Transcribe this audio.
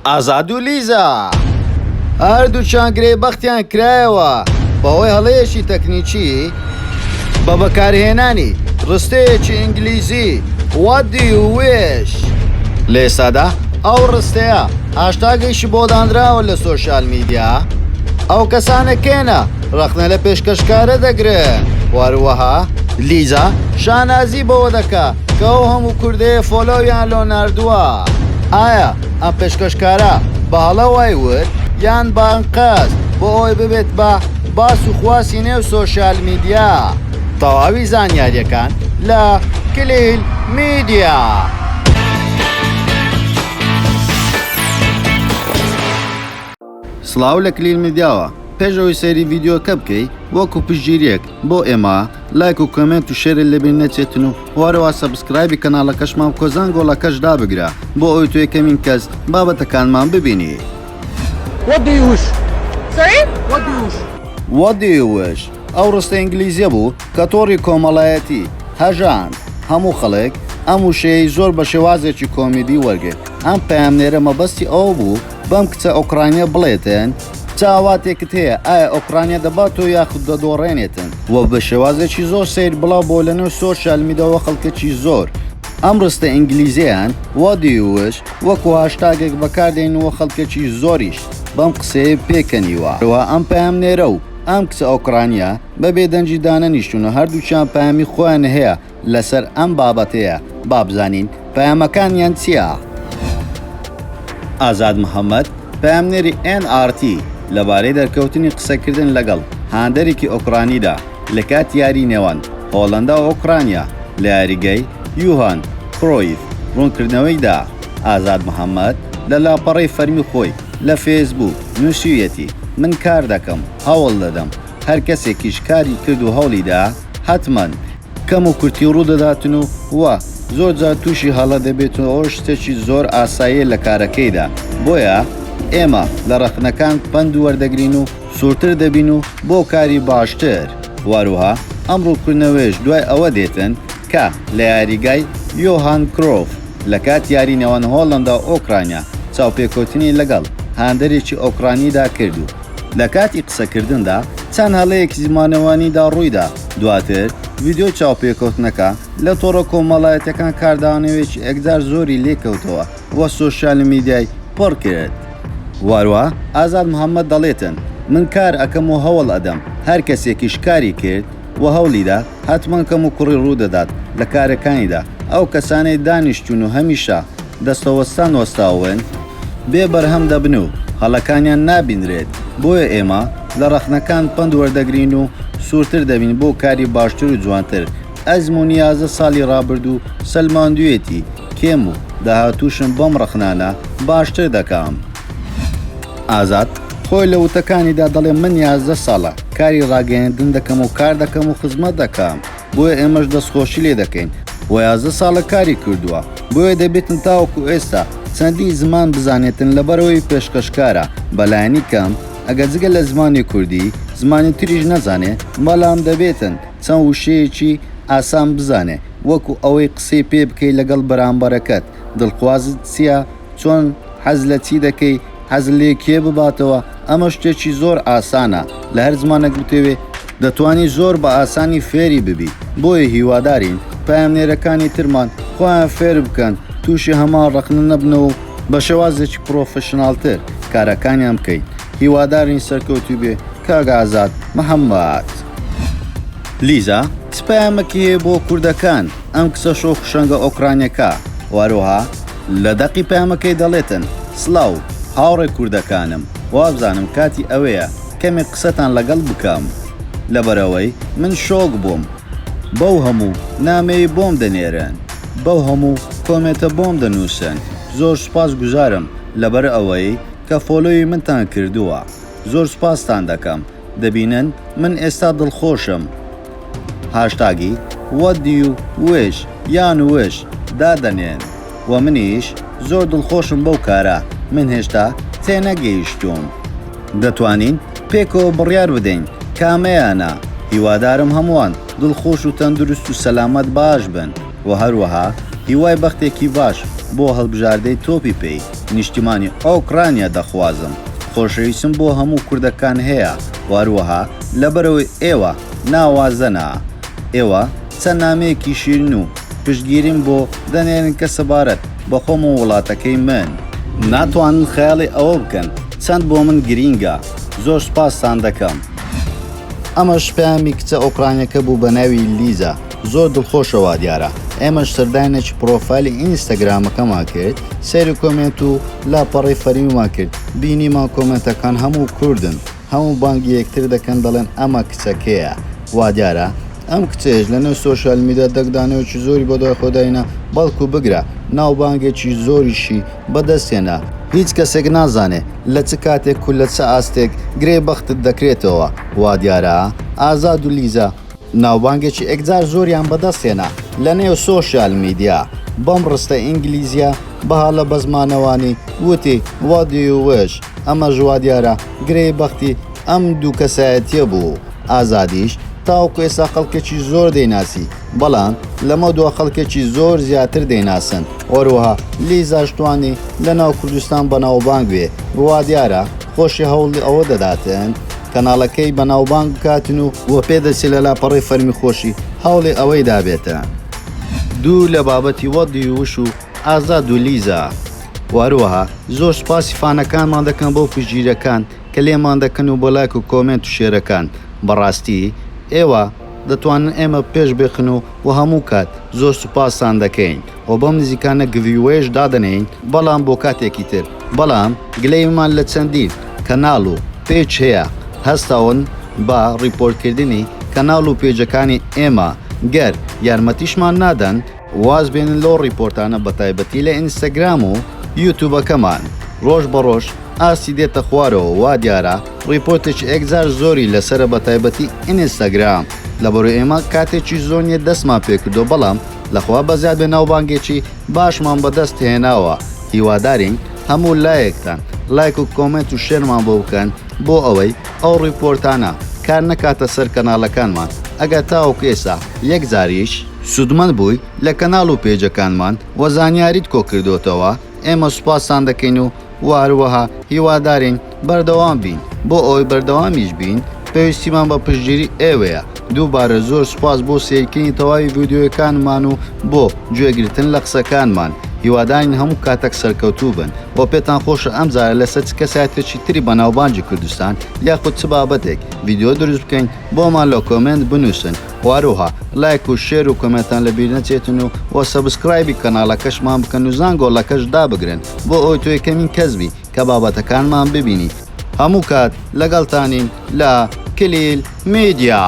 ئازاد و لیزا هەردووکیان گرێ بەختیان کرایەوە بەهۆی هەڵەیەکی تەکنیکی بە بەکارهێنانی ڕستەیەکی ئینگلیزی What do you wish؟ لە ئێستادا ئەو ڕستەیە هاشتاگێکی بۆ دانراوە لە سۆشیال میدیا ئەو کەسانە کێنە ڕەخنە لە پێشکەشکارە دەگرن و هەروەها لیزا شانازی بەوە دەکا کە ئەو هەموو کوردەیە follow یان لۆ ناردووە. ئایا ئەم پێشکەشکارە بە هەڵە وای وت یان بە ئەنقەست بۆ ئەوەی ببێت بە باس و خواسی نێو سۆشیال میدیا؟ تەواوی زانیارییەکان لە کلیل میدیا. سڵاو لە کلیل میدیاوە پێش ئەوەی سەیری ڤیدیۆکە بکەی وەکو پشتگیریەک بۆ ئێمە لایک و comment و share ت لەبیر نەچێتن و هەروەها subscribe ی کەناڵەکەشمان بکە زەنگۆڵەکەش دابگرە بۆ ئەوەی تۆ یەکەمین کەس بابەتەکانمان ببینی. What do you wish? Sorry? What do you wish? What do you wish ئەو ڕستە ئینگلیزیە بوو کە تۆڕی کۆمەڵایەتی هەژاند هەموو خەڵک ئەم وشەیەی زۆر بە شێوازێکی کۆمیدی وەرگرت ئەم پەیامنێرە مەبەستی ئەوە بوو بەم کچە ئۆکرانیە بڵێتن چ ئاواتێکت هەیە ئایا ئۆکرانیا دەباتەوە یاخود دەدۆڕێنێتن وە بە شێوازێکی زۆر سەیر بڵاو بۆ لەنێو سۆشیال میداوە خەڵکێکی زۆر ئەم ڕستە ئینگلیزیەیان What do you wish وەکو هاشتاگێک بەکاردێنن وە خەڵکێکی زۆریش بەم قسەیە پێکەنیوە هەروەها ئەم پەیامنێرە و ئەم کچە ئۆکرانیە بە بێدەنگی دانەنیشتوون و هەردووکیان پەیامی خۆیان هەیە لەسەر ئەم بابەتەیە با بزانین پەیامەکانیان چیە؟ ئازاد محەمەد، پەیامنێری ئێن ئاڕ تی لەبارەی دەرکەوتنی قسەکردن لەگەڵ هاندەرێکی ئۆکرانیدا لە کاتی یاری نێوان هۆڵەندا و ئۆکرانیا لە یاریگەی یوهان کرۆیف ڕوونکردنەوەی دا. ئازاد محەمەد لە لاپەڕەی فەرمی خۆی لە فەیسبووک نووسیویەتی، من کار دەکەم، هەوڵ دەدەم، هەر کەسێکیش کاری کرد و هەوڵی دا، حەتمەن کەم و کورتی ڕوودەداتن و وە زۆر جار تووشی هەڵە دەبێت و ئەوەش شتێکی زۆر ئاساییە لە کارەکەیدا بۆیە ئێمە لە ڕەخنەکان پەند وەردەگرین و سوورتر دەبین و بۆ کاری باشتر واروها ئەم ڕوونکردنەوەیەش دوای ئەوە دێتن کە لە یاریگای یۆهان کرۆف لە کاتی یاری نێوان هۆڵەندا و ئۆکرانیا چاوپێکەوتنی لەگەڵ هاندەرێکی ئۆکرانیدا کرد و لە کاتی قسەکردندا چەند هەڵەیەکی زمانەوانیدا ڕوویدا، دواتر ڤیدیۆی چاوپێکەوتنەکە لە تۆڕە کۆمەڵایەتیەکان کاردانەوەیەکی ئێکجار زۆری لێکەوتەوە و سۆشیال میدیای پڕ کرد. واروا ئازاد محەمەد دەڵێتن، من کار ئەکەم و هەوڵ ئەدەم، هەر کەسێکیش کاری کرد و هەوڵیدا حەتمەن کەموکوڕی ڕوودەدات لە کارەکانیدا، ئەو کەسانەی دانیشتوون و هەمیشە دەستەوەستان وەستاون، بێ بەرهەم دەبن و هەڵەکانیان نابینرێت، بۆیە ئێمە لە ڕەخنەکان پەند وەردەگرین و سوورتر دەبین بۆ کاری باشتر و جوانتر، ئەزموونی 11 ساڵی ڕابردوو سەلماندوویەتی کێم و داهاتووشم بەم ڕەخنانە باشتر دەکەم. ئازاد خۆی لە وتەکانیدا دەڵێ من 11 ساڵە کاری ڕاگەیەندن دەکەم و کار دەکەم و خزمەت دەکەم، بۆیە ئێمەش دەستخۆشی لێ دەکەین و 11 ساڵە کاری کردووە بۆیە دەبێتن تاوەکو ئێستا چەندین زمان بزانێتن لەبەرئەوەی پێشکەشکارە بەلایەنی کەم ئەگەر جگە لە زمانی کوردی زمانی تریش نەزانێ بەڵام دەبێتن چەند وشەیەکی ئاسان بزانێ وەکو ئەوەی قسەی پێ بکەی لەگەڵ بەرامبەرەکەت دڵخوازت چیە چۆن حەز لە چی دەکەی حەز لێ کێ بباتەوە ئەمە شتێکی زۆر ئاسانە لە هەر زمانێک بتەوێ دەتوانی زۆر بە ئاسانی فێری ببی بۆیە هیوادارین پەیامنێرەکانی ترمان خۆیان فێر بکەن تووشی هەمان ڕەخنە نەبنەوە و بە شێوازێکی professional تر کارەکانیان بکەین هیوادارین سەرکەوتوو بێ کاک ئازاد محەممەد. لیزا چ پەیامەکی هەیە بۆ کوردەکان ئەم کچە شۆخ و شەنگە ئۆکرانیەکە وەروها لە دەقی پەیامەکەی دەڵێتن سڵاو هاوڕێ کوردەکانم وابزانم کاتی ئەوەیە کەمێک قسەتان لەگەڵ بکەم لەبەرئەوەی من شۆک بووم بەو هەموو نامەیەی بۆم دەنێرن بەو هەموو comment ە بۆم دەنووسن زۆر سوپاس گوزارم لەبەر ئەوەی کە follow ی منتان کردووە زۆر سوپاستان دەکەم دەبینن من ئێستا دڵخۆشم هاشتاگی What do you wish یان wish دادەنێن و منیش زۆر دڵخۆشم بەو کارە من هێشتا تێنەگەیشتووم. دەتوانین پێکەوە بڕیار بدەین کامەیانە، هیوادارم هەمووان دڵخۆش و تەندروست و سەلامەت باش بن و هەروەها هیوای بەختێکی باش بۆ هەڵبژاردەی تۆپی پێی. نیشتیمانی ئۆکرانیا دەخوازم. خۆشەویستم بۆ هەموو کوردەکان هەیە و هەروەها لەبەرئەوەی ئێوە ناوازەنە. ئێوە چەند نامەیەکی شیرین و پشتگیریم بۆ دەنێرن کە سەبارەت بە خۆم و وڵاتەکەی من. ناتوانن خەیاڵی ئەوە بکەن چەند بۆ من گرینگە. زۆر سوپاستان دەکەم. ئەمەش پەیامی کچە ئۆکرانیەکە بوو بە ناوی لیزا. زۆر دڵخۆشە وادیارە. ئێمەش سەردانێکی پڕۆفایلی ئینستاگرامەکەمان کرد، سەیری comment و لاپەڕەی فەرمیمان کرد، بینیمان کۆمێنتەکان هەموو کوردن. هەموو بانگی یەکتر دەکەن دەڵێن ئەمە کچەکەیە. وادیارە ئەم کچەیش لەنێو social media دەنگدانەوەیەکی زۆری بەدوای خۆیدا هێنا، بەڵکو بگرە ناوبانگێکی زۆریشی بەدەستهێنا. هیچ کەسێک نازانێ لە چ کاتێک و لە چ ئاستێک گرێی بەختت دەکرێتەوە. وادیارە ئازاد و لیزا ناوبانگێکی ئێکجار زۆریان بەدەستهێنا لەنێو social media. بەم ڕستە ئینگلیزیە بە هەڵە بە زمانەوانی وتی What do you wish؟ ئەمەش وادیارە گرێی بەختی ئەم دوو کەسایەتیە بوو. ئازادیش تاوەکو ئێستا خەڵکێکی زۆر دەیناسی، بەڵام لەمەودوا خەڵکێکی زۆر زیاتر دەیناسن. هەروەها لیزاش توانی لەناو کوردستان بەناوبانگ بێ، وادیارە خۆشی هەوڵی ئەوە دەداتن کەناڵەکەی بەناوبانگ بکاتن و وە پێدەچێ لە لاپەڕەی فەرمی خۆشی هەوڵی ئەوەی دابێتن. دوور لە بابەتی What do you wish و ئازاد و لیزا. وە هەروەها زۆر سوپاسی فانەکانمان دەکەم بۆ پشتگیرەکان کە لێمان دەکەن و بۆ لایک و comment و share ەکان بەڕاستی ئێوە دەتوانن ئێمە پێش بخن و وە هەموو کات زۆر سوپاستان دەکەین وە بەم نزیکانە giveaway ش دادەنێین بەڵام بۆ کاتێکی تر بەڵام گلەییمان لە چەندین کەناڵ و page هەیە هەستاون بە ڕیپۆرتکردنی کەناڵ و page ەکانی ئێمە گەر یارمەتیشمان نادەن واز بێنن لەو ڕیپۆرتانە بەتایبەتی لە ئینستاگرام و یوتوبەکەمان ڕۆژ بە ڕۆژ ئاستی دێتە خوارەوە وا دیارە ڕیپۆرتێکی ئێکجار زۆری لەسەرە بەتایبەتی ئینستاگرام لەبەرو ئێمە کاتێکی زۆر نیە دەستمان پێکردوە بەڵام لەخوا بەزیاد بێ ناوبانگێکی باشمان بەدەست هێناوە هیوادارین هەموو لایەکتان لایک و comment و share مان بۆ بکەن بۆ ئەوەی ئەو ڕیپۆرتانە کار نەکاتە سەر کەناڵەکانمان ئەگەر تاوەکو ئێستا یەک جاریش سوودمەند بووی لە کەناڵ و page ەکانمان و زانیاریت کۆکردۆتەوە ئێمە سوپاستان دەکەین و وە هەروەها هیوادارین بەردەوام بین بۆ ئەوەی بەردەوامیش بین پێویستیمان بە پشتگیری ئێوەیە دووبارە زۆر سوپاس بۆ سەیرکردنی تەواوی ڤیدیۆیەکانمان و بۆ گوێگرتن لە قسەکانمان هیوادارین هەموو کاتەک سەرکەوتوو بن وە پێتان خۆشە ئەمجارە لەسەر چ کەسایەتێکی تری بەناوبانگی کوردستان یاخود چ بابەتێک ڤیدیۆ دروست بکەین بۆمان لە comment بنووسن وەهەروەها لایک و share و comment تان لەبیر نەچێتن و وە subscribe ی کەناڵەکەشمان بکەن و زانگۆڵەکەش دابگرن بۆ ئەوەی تۆ یەکەمین کەس بی کە بابەتەکانمان ببینی هەموو کات لەگەڵتانین لە کلیل میدیا.